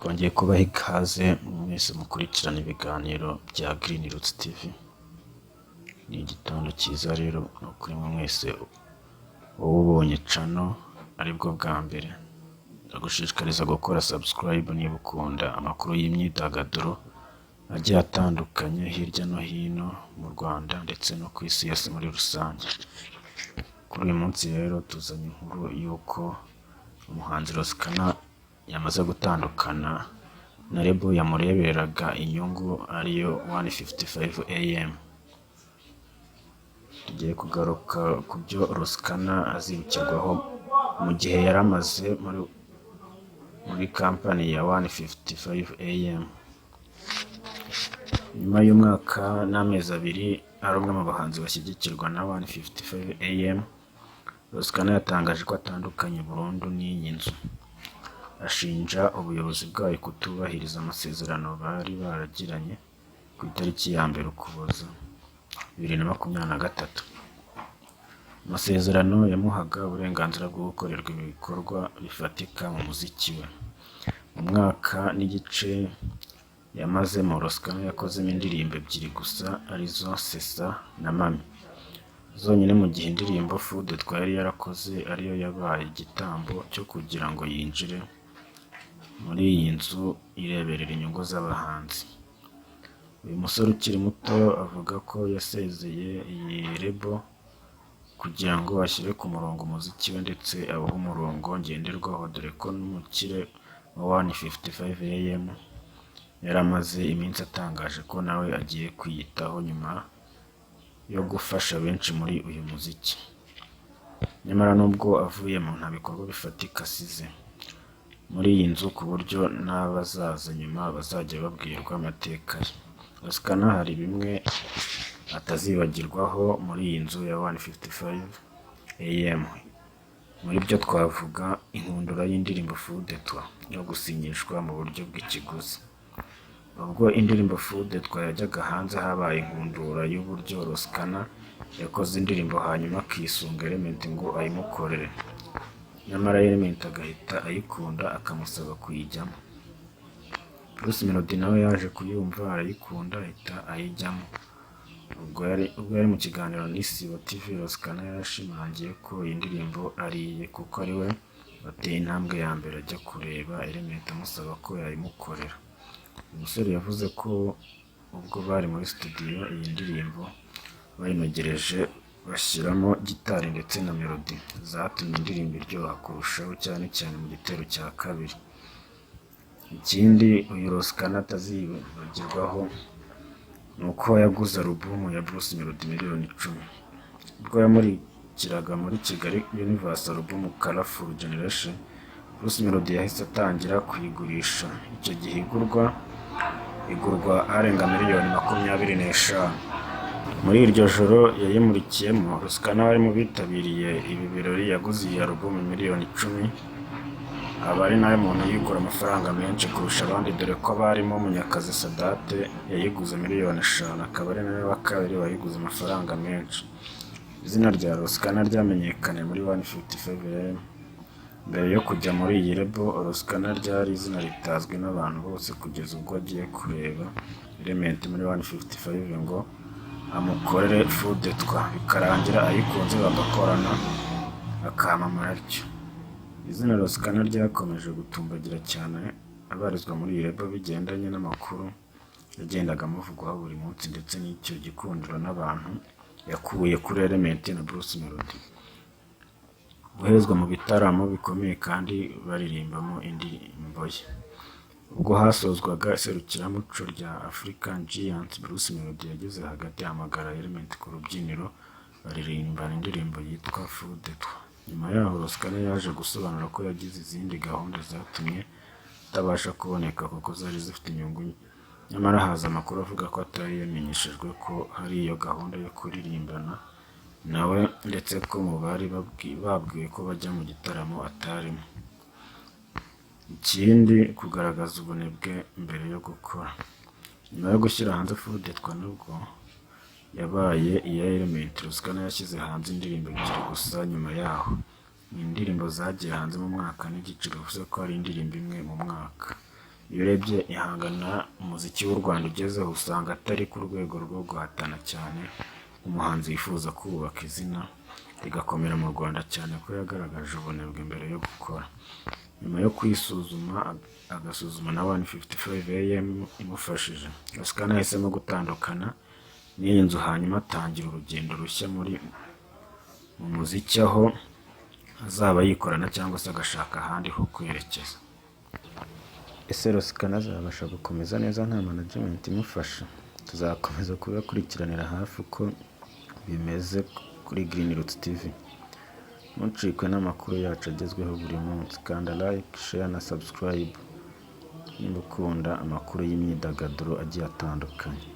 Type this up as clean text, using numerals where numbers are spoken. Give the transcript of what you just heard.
Twongeye kubaha ikaze mwese mukurikirana ibiganiro bya Green Roots TV. Ni igitondo cyiza rero kuri mwe mwese, wowe ubonye channel aribwo bwa mbere, ndagushishikariza gukora subscribe niba ukunda amakuru y'imyidagaduro agiye atandukanye hirya no hino mu Rwanda ndetse no ku isi yose muri rusange. Kuri uyu munsi rero tuzanye inkuru y'uko umuhanzi Ross Kana yamaze gutandukana na label yamureberaga inyungu, ariyo 155 AM. Tugiye kugaruka ku byo Ross Kana azibukirwaho mu gihe yari amaze muri kampani ya 155 AM. Nyuma y'umwaka n'amezi 2 ari umwe mu bahanzi bashyigikirwa na 155 AM, Ross Kana yatangaje ko atandukanye burundu n'iyi nzu, ashinja ubuyobozi bwayo kutubahiriza amasezerano bari baragiranye ku itariki ya 1 Ukuboza 2023. Amasezerano yamuhaga uburenganzira bwo gukorerwa ibikorwa bifatika mu muziki we. Mu mwaka n'igice yamazemo, Ross Kana yakozemo indirimbo ebyiri gusa, arizo "Sesa" na "Mami" zonyine, mu gihe indirimbo "Fou de toi" yari yarakoze ariyo yabaye igitambo cyo kugira ngo yinjire muri iyi nzu ireberera inyungu z'abahanzi. Uyu musore ukiri muto avuga ko yasezeye iyi label kugira ngo ashyire ku murongo umuziki we ndetse awuhe umurongo ngenderwaho, dore ko n'umukire wa 155 AM yari amaze iminsi atangaje ko nawe agiye kwiyitaho nyuma yo gufasha benshi muri uyu muziki. Nyamara nubwo avuyemo, nta bikorwa bifatika asize muri iyi nzu ku buryo n'abazaza nyuma bazajya babwirwa amateka ye. Ross Kana hari bimwe atazibagirwaho muri iyi nzu ya 155 AM. Muri byo twavuga inkundura y'indirimbo "Fou de toi" no gusinyishwa mu buryo bw'ikiguzi. Ubwo indirimbo "Fou de toi" yajyaga hanze, habaye inkundura y'uburyo Ross Kana yakoze indirimbo hanyuma akisunga Element ngo ayimukorere, nyamara Element agahita ayikunda akamusaba kuyijyamo. Bruce Melodie nawe yaje kuyumva arayikunda ahita ayijyamo. Ubwo yari mu kiganiro n'Isibo TV, Ross Kana yashimangiye ko iyi ndirimbo ari iye kuko ari we wateye intambwe ya mbere ajya kureba Element amusaba ko yayimukorera. Uyu musore yavuze ko ubwo bari muri studio iyi ndirimbo bayinogereje, bashyiramo gitari ndetse na melody zatumye indirimbo iryoha kurushaho, cyane cyane mu gitero cya kabiri. Ikindi uyu Ross Kana atazibagirwaho ni uko yaguze alubumu ya Bruce Melodie miliyoni 10. Ubwo yamurikiraga muri Kigali Universe alubumu Colourful Generation, Bruce Melodie yahise atangira kuyigurisha. Icyo gihe igurwa arenga miliyoni 25. Muri iryo joro yayimurikiyemo, Ross Kana wari mu bitabiriye ibi birori yaguze iyi alubumu miliyoni 10, aba ari nawe muntu uyigura amafaranga menshi kurusha abandi, dore ko abarimo Munyakazi Sadate yayiguze miliyoni 5, akaba ari nawe wa kabiri wayiguze amafaranga menshi. Izina rya Ross Kana ryamenyekanye muri 155 AM. Mbere yo kujya muri iyi label, Ross Kana ryari izina ritazwi n'abantu bose kugeza ubwo agiye kureba Element muri 155 ngo amukorere Fou de toi, bikarangira ayikunze bagakorana, akamamara atyo. Izina Ross Kana ryakomeje gutumbagira cyane abarizwa muri iyi label, bigendanye n'amakuru yagendaga amuvugwaho buri munsi ndetse n'icyo gikundiro n'abantu yakuye kuri Element na Bruce Melodie. Guhezwa mu bitaramo bikomeye kandi baririmbamo indirimbo ye. Ubwo hasozwaga iserukiramuco rya African Giants, Bruce Melodie yageze hagati ahamagara Element ku rubyiniro baririmbana indirimbo yitwa Fou de toi. Nyuma yaho Ross Kana yaje gusobanura ko yagize izindi gahunda zatumye atabasha kuboneka kuko zari zifite inyungu, nyamara haza amakuru avuga ko atari yamenyeshejwe ko hari iyo gahunda yo kuririmbana nawe, ndetse ko mu bari babwiwe ko bajya mu gitaramo atarimo. Ikindi, kugaragaza ubunebwe mbere yo gukora. Nyuma yo gushyira hanze Fou de toi nubwo yabaye iya Element, Ross Kana yashyize hanze indirimbo ebyiri gusa nyuma yaho. Ni indirimbo zagiye hanze mu mwaka n'igice, bivuze ko ari indirimbo imwe mu mwaka. Iyo urebye ihangana umuziki w'u Rwanda ugezeho, usanga atari ku rwego rwo guhatana cyane nk'umuhanzi wifuza kubaka izina rigakomera mu Rwanda, cyane ko yagaragaje ubunebwe mbere yo gukora. Nyuma yo kwisuzuma, agasuzuma na 155 AM imufashije, Ross Kana yahisemo gutandukana n'iyi nzu, hanyuma atangira urugendo rushya mu muziki, aho azaba yikorana cyangwa se agashaka ahandi ho kwerekeza. Ese Ross Kana azabasha gukomeza neza nta management imufasha? Tuzakomeza kubakurikiranira hafi uko bimeze kuri Green Roots TV. Ntucikwe n'amakuru yacu agezweho buri munsi. Kanda like, share na subscribe niba ukunda amakuru y'imyidagaduro agiye atandukanye.